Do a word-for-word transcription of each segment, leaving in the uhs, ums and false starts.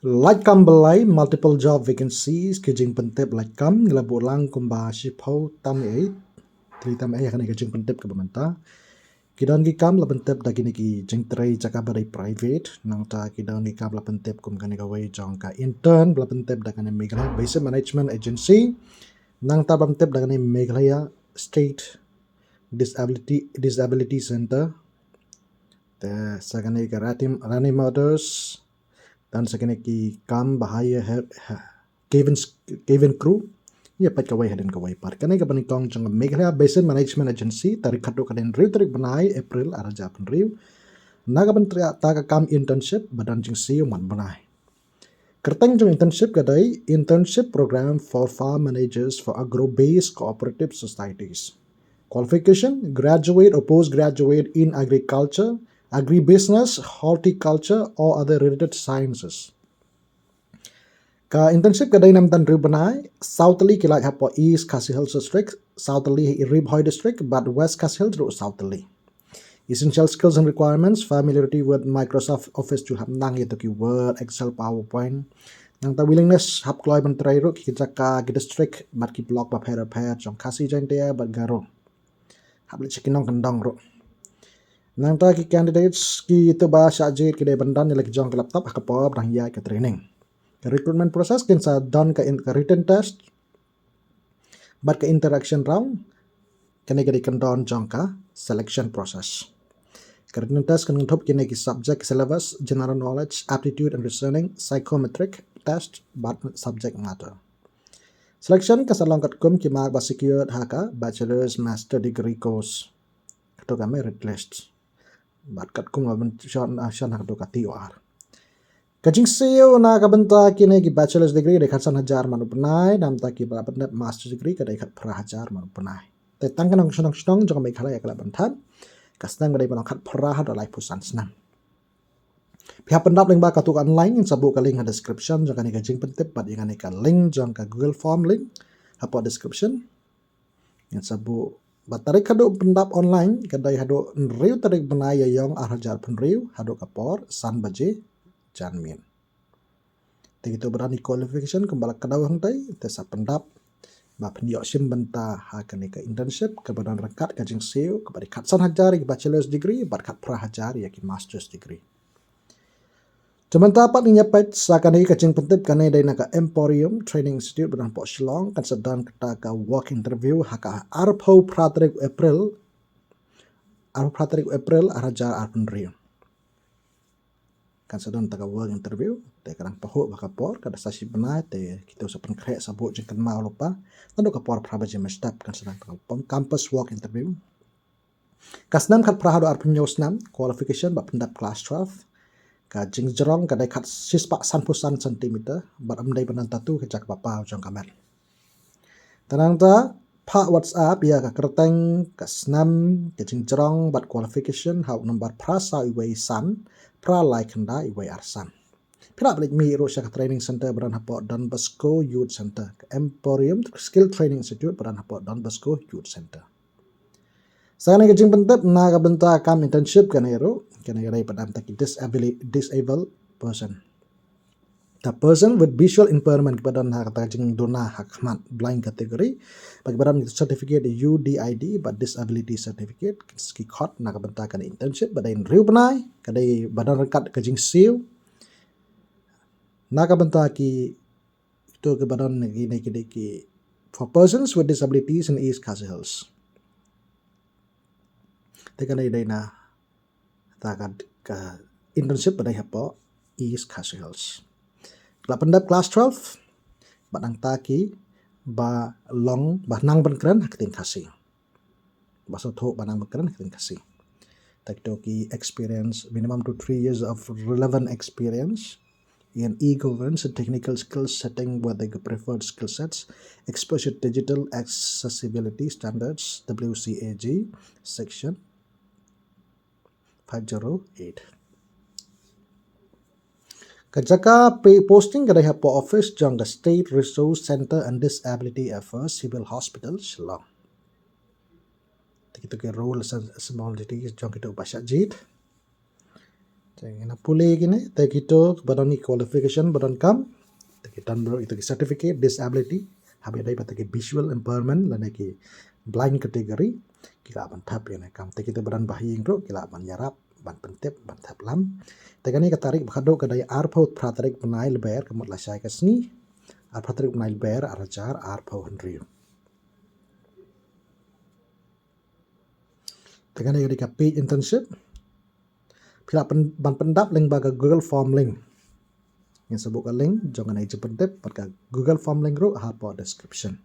Lait kam blei, multiple job vacancies, ki jingpyntip lait kam, ngi la buh lang kumba shiphew tam ei, three tam ei, ha kane ka jingpyntip kaba mynta. Ki don ki kam la pyntip da kine ki jingtrei jaka ba dei private, nangta ki don ki kam la pyntip kum kane kawei jong ka intern, ba la pyntip da kane Meghalaya Basin Management Agency, nangta ba la pyntip da kane Meghalaya State Disability, Disability Center, te sa kane ka Rani, Rani Motors, dan sa kane ki kam ba hire, ha, ha, cabin, cabin crew. Ïa peit kawei hadien kawei pat. Kane kaba nyngkong jong Meghalaya Basin Management Agency, tarik khatduh ka dei hynriew tarik bnai April ar hajar arphew hynriew. Na ka bynta ka kam internship ba don jingsiew man bnai. Kyrteng jong internship ka dei Internship Program for Farm Managers for Agro-Based Cooperative Societies. Qualification, graduate or postgraduate in agriculture, agribusiness, horticulture or other related sciences. Ka internship ka dei na ka bynta hynriew bnai, saw tylli ki lait hapoh East Khasi Hills District, saw tylli Ri Bhoi District, bad West Khasi Hills ruh saw tylli. Essential skills and requirements, familiarity with Microsoft Office, ju hap nang ïa ki Word, Excel, PowerPoint. Nangta willingness hap kloi ban trei ruh ki jaka, ki district bad ki block bapher bapher jong Khasi Jaintia bad Garo. Hap leit sha ki nongkyndong ruh. Nangta ki candidates kito ba shah jied ki dei ban don ïa la ki jong ki laptop ha ka por ba dang ïaid ka training. Ka recruitment process kin sa don ka, in, ka written test bad ka interaction round. Kane ka dei kyndon jong ka selection process. Ka written test kan kynthup kine ki subject syllabus, general knowledge, aptitude and reasoning, psychometric test bad subject matter. Selection ka sa long katkum ki mark ba secured ha ka bachelor's master degree course, kato ka merit list. Bad katkum ka ban shon, ah, shon ha kato ka T O R. Ka jingsiew na ka bynta kine ki bachelor's degree ka dei khatsan hajar man u bnai, nangta kiba la pyndep master's degree ka dei khatphra hajar man u bnai. Te tang ka nongshong shnong jong Meghalaya ka la ban thad. Ka snem ka dei ban long khatphra haduh laiphew san snem. Phi hap pyndap lyngba kato ka online, ngin sa buh ka link ha description jong kane ka jingpyntip bad ïa kane ka link jong ka Google Form link hapoh description. Ngin sa buh ba tarik khatduh pyndap online ka dei haduh hynriew tarik bnai Ïaïong ar hajar arphew hynriew haduh ka por san baje janmiet. Te kito ba don ki qualification kumba la kdew hangtei te sa pyndap ba phin ïoh shim bynta ha kane ka internship kaba don ryngkat ka jingsiew kaba dei khatsan hajar ïa ki bachelor's degree bad khatphra hajar ïa ki master's degree. Te mynta pat ngin ïa peit sa kane ka jingpyntip, kane dei na ka Emporium Training Institute ba don hapoh Shillong, kan sa don kata ka work interview ha ka arphew phra tarik April, arphew phra tarik April ar hajar arphew hynriew. Kan sa don kata ka work interview, te ka dang pahuh bha ka por, ka da sa shi bnai, te kito sa pynkhreh sa buh jingkynmaw lypa. Naduh ka por phra baje mynstep kan sa don kata ka pom campus work interview. Ka snem khatphra haduh arphew hynñiew snem, qualification ba pyndep class twelve. Ka jingjrong ka dei khat shispah sanphew san centimeter, bad ym dei ban don tattoo ha ka jaka ba paw jong ka met. Te nangta phah WhatsApp ïa ka kyrteng, ka snem, ka jingjrong bad qualification ha u number phra saw wei san, phra lai khyndai wei ar san. Phi lah ban leit mih ruh sha ka training center ba don hapoh Don Bosco Youth Center, ka Emporium Skill Training Institute ba don hapoh Don Bosco Youth Center. Sa kane ka jingpyntip na ka bynta kam internship kane ruh, kane ka dei pat na ka bynta ki disabili-, disabled person. The person with visual impairment kiba don ha kata ka jingduna ha khmat, blind category, bad kiba don certificate U D I D bad disability certificate, ki khot na ka bynta kane internship ba dei hynriew bnai, ka dei ba don ryngkat ka jingsiew. Na ka bynta ki, kito kiba don na ki, na ki, na ki, for persons with disabilities in East Khasi Hills. Te kane dei na kata ka, ka internship ba dei hapoh East Khasi Hills. La pyndep class twelve, bad nangta kiba long, ba nang ban kren ha ka ktien Khasi. Ba sngewthuh ba nang ban kren ha ka ktien Khasi. Te kito ki experience, minimum to three years of relevant experience in e-governance and technical skills setting with the preferred skill sets, exposure to digital accessibility standards, W C A G, section five zero eight. Ka jaka pe-, posting ka dei hapoh office jong ka State Resource Centre and Disability Affairs, Civil Hospital, Shillong. Te kito ki roles and responsibilities jong kito ba shah jied. Te ngin pule kine, te kito ba don ki qualification ba donkam, te ki don baroh ito ki certificate disability, haba dei pat ki visual impairment lane ki blind category, ki lah ban thep ïa kane ka kam. Te kito ba don bahaïing ruh ki lah ban ïarap, ban pyntip, ban thep lam. Te kane ka tarik ba khatduh ka dei arphew phra tarik bnai Lber, ka mut lashai ka sngi, arphew phra tarik bnai Lber, ar hajar arphew hynriew. Te kane ka dei ka paid internship. Phi lah pyn-, ban pyndap lyngba ka Google Form link. Ngin sa buh ka link jong kane ka jingpyntip bad ka Google Form link ruh hapoh description.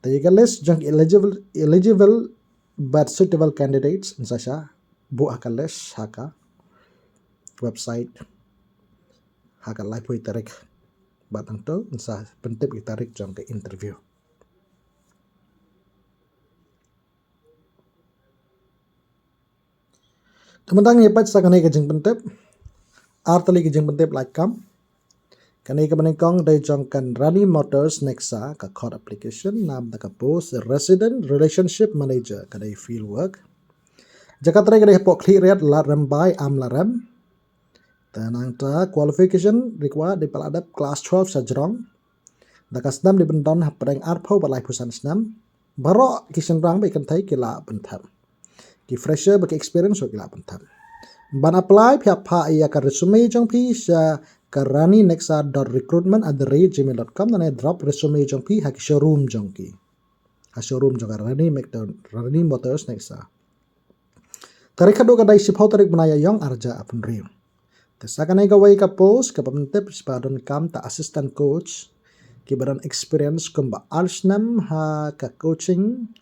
Te ïa ka list jong ki eligible, eligible but suitable candidates, ngin sa shah buh ha ka list ha ka website ha ka laiphew tarik. Bad hangto ngin sa pyntip ïa ka tarik jong ka interview. Te mynta ngin ïa peit sa kane ka jingpyntip. Ar tylli ka jingpyntip lait kam. Kane kaba nyngkong dei jong ka Rani Motors Nexa, ka khot application, namar ka post Resident Relationship Manager, ka dei field work. Jaka trei ka dei hapoh Khliehriat, Ladrymbai, Mawlai. Te nangta qualification required dei ba la dep class twelve shajrong. Da ka snem dei ban don hapdeng arphew bad laiphew san snem. Baroh ki shynrang bad ki kynthei ki lah ban thep. Ki fresher bad ki experience ruh ki lah ban thep. Ban apply phi hap phah ïa ka resume jong phi sha ka rani nexa dot recruitment at the rate gmail dot com, lane drop resume jong phi ha ki showroom jong ki. Ha showroom jong ka Rani Mc-, Rani Motors Nexa. Tarik khatduh ka dei shiphew tarik bnai Ïaïong ar hajar arphew hynriew. Te sa kane kawei ka post kaba pyntip, ba donkam ta assistant coach kiba don experience kumba ar snem ha ka coaching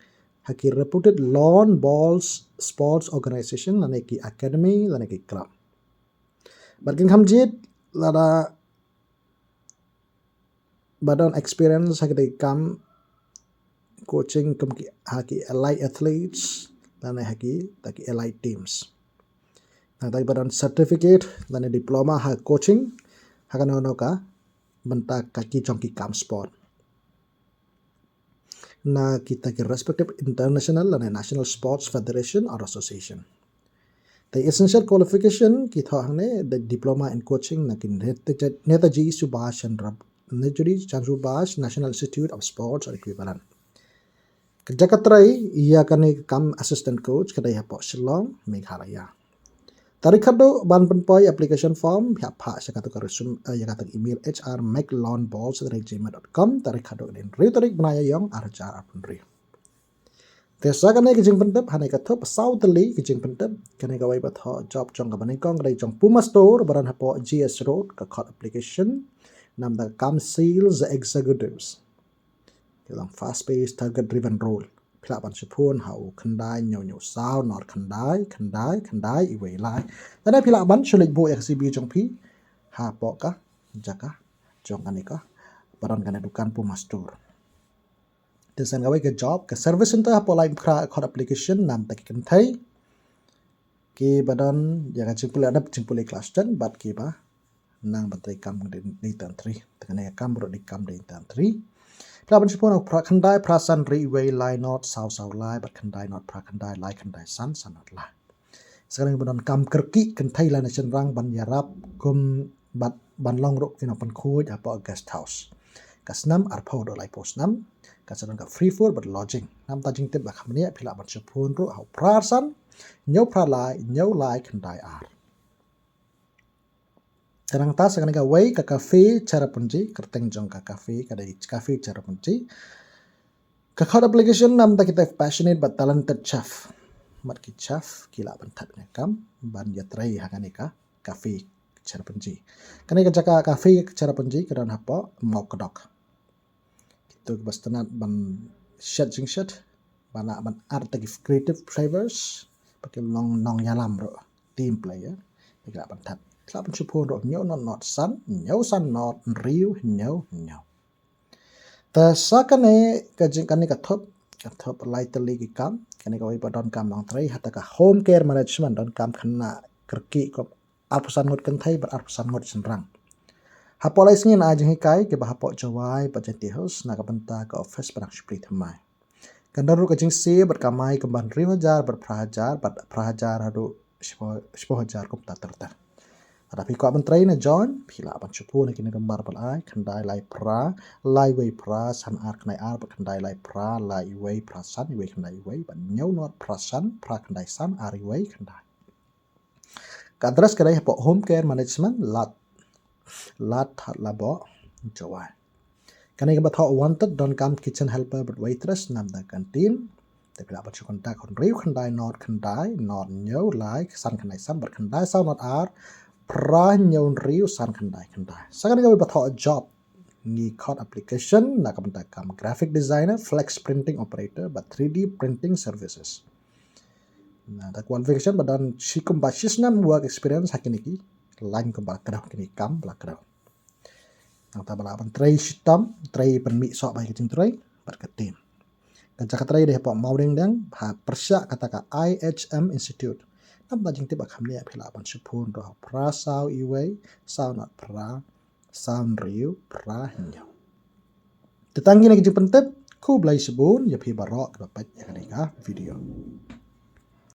ha ki reputed lawn ball sports organization lane ki academy lane ki club. Bad kin kham jied lada ba don experience ha ki kam coaching kum ki, ha ki elite athletes lane ha ki, ta ki elite teams. Nangta ba don certificate lane diploma ha coaching ha kano kano ka bynta ka ki jong ki kam sport na kita ki respective international lane national sports federation or association. Te essential qualification ki thoh hangne, the diploma in coaching na ki Netaji, Netaji Subhash Chandra, Netaji Chandra Bose National Institute of Sports or equivalent. Ka jaka trei ïa kane ka kam assistant coach ka dei hapoh Shillong, Meghalaya. Tarik khatduh ban pynpoi application form, phi hap phah sha katu ka resume, eh, ïa katu ka email H R Meg Lawn Balls at gmail dot com, tarik khatduh ka dei hynriew tarik bnai Ïaïong ar hajar arphew hynriew. Te sa kane ka jingpyntip, ha kane ka thup saw tylli ka jingpyntip, kane kawei pat thoh job jong kaba nyngkong ka dei jong Puma Store, ba don hapoh G S Road, ka khot application, namar ka kam sales executives. Ka long fast paced, target driven role. Phi lah ban shu phone ha u khyndai hynñiew hynñiew saw nod khyndai khyndai khyndai iwei lai. Lane phi lah ban shu leit buh ïa ka C V jong phi hapoh ka jaka jong kane ka, ba don kane dukan Puma Store. Te sa kawei ka job, ka service centre hapoh Laitumkhrah, khot application, namar ki kynthei kiba don ïa ka jingpule, adep jingpule klas ten bad kiba nang ban trei kam dei, dei tang three. Te kane ka kam ruh dei kam dei tang three. Phi lah ban shu phone ha u phra khyndai phra san hynriew iwei lai nod saw saw lai bad khyndai nod phra khyndai lai khyndai san san nod lai. Sa kane ba don kam kyrkieh kynthei lane shynrang ban ïarap kum bad ban long ruh ki nongpynkhuid hapoh guest house. Ka snem arphew haduh laiphew snem, ka sa don ka free food bad lodging. Namar ta jingtip ba kham bniah, phi lah ban shu phone ruh ha u phra san hynñiew phra lai hynñiew lai khyndai ar. Te nangta sa kane kawei ka cafe Cherrapunji, kyrteng jong ka cafe ka dei cafe Cherrapunji. Ka khot application namar kita passionate bad talented chef. Namar ki chef ki lah ban thep ïa ka kam ban ïatrei ha kane ka cafe Cherrapunji. Kane ka jaka cafe Cherrapunji ka don hapoh Mawkdok. Kito kiba sngewtynnat ban shet jingshet, ban, ban add ta ki creative flavors, ba ki long nongïalam ruh, team player, ba ki lah ban thep. Ki lah ban shu phone ruh hynñiew nod nod san hynñiew san nod hynriew hynñiew hynñiew. Te sa kane ka jing, kane ka thup, ka thup lai tylli ki kam, kane kawei ba donkam nongtrei ha ta ka home care management, donkam khynnah kyrkieh kum arphew san ngut kynthei bad arphew san ngut shynrang. Hapoh lai sngi yn ai jinghikai kiba hapoh Jowai bad Jaintia Hills na ka bynta ka office ba nang shu plie thymmai. Kan don ruh ka jingshare bad kamai kumba hynriew hajar bad phra hajar, bad phra hajar haduh shiphew hajar kumta ter ter. Lada phi kwah ban trei na join, phi lah ban shu phone ha kine ki nombar ba la ai, khyndai lai phra lai wei phra san ar khyndai ar bad khyndai lai phra lai wei phra san wei khyndai wei bad hynñiew nod phra san phra khyndai san ar wei khyndai. Ka address ka dei hapoh Home Care Management, Lad, Lad Thatlabo, Jowai. Kane kaba thoh wanted, donkam kitchen helper bad waitress, nam da canteen. Te phi lah ban shu contact hynriew khyndai nod khyndai nod hynñiew lai san khyndai san bad khyndai saw nod ar phra hynñiew hynriew san khyndai khyndai. Sa kane kaba thoh job, ngi khot application na ka bynta kam graphic designer, flex printing operator bad three D printing services. Na ka qualification ba don shi kumba shi snem work experience ha kine ki line kumba la kdew, kine ki kam ba la kdew. Nangta ba lah ban trei shitom, trei pynmih soh ba ïa ka jingtrei bad ka team. Ka jaka trei dei hapoh Mawryngkneng, ha pyrshah kata ka I H M Institute. Namar jingtip ba kham ïa phi lah ban shu phone ruh ha phra saw wei saw nod phra saw hynriew phra hynñiew. Te tang kine ki jingpyntip, khublei shibun ïa phi baroh kiba peit ïa kane ka video.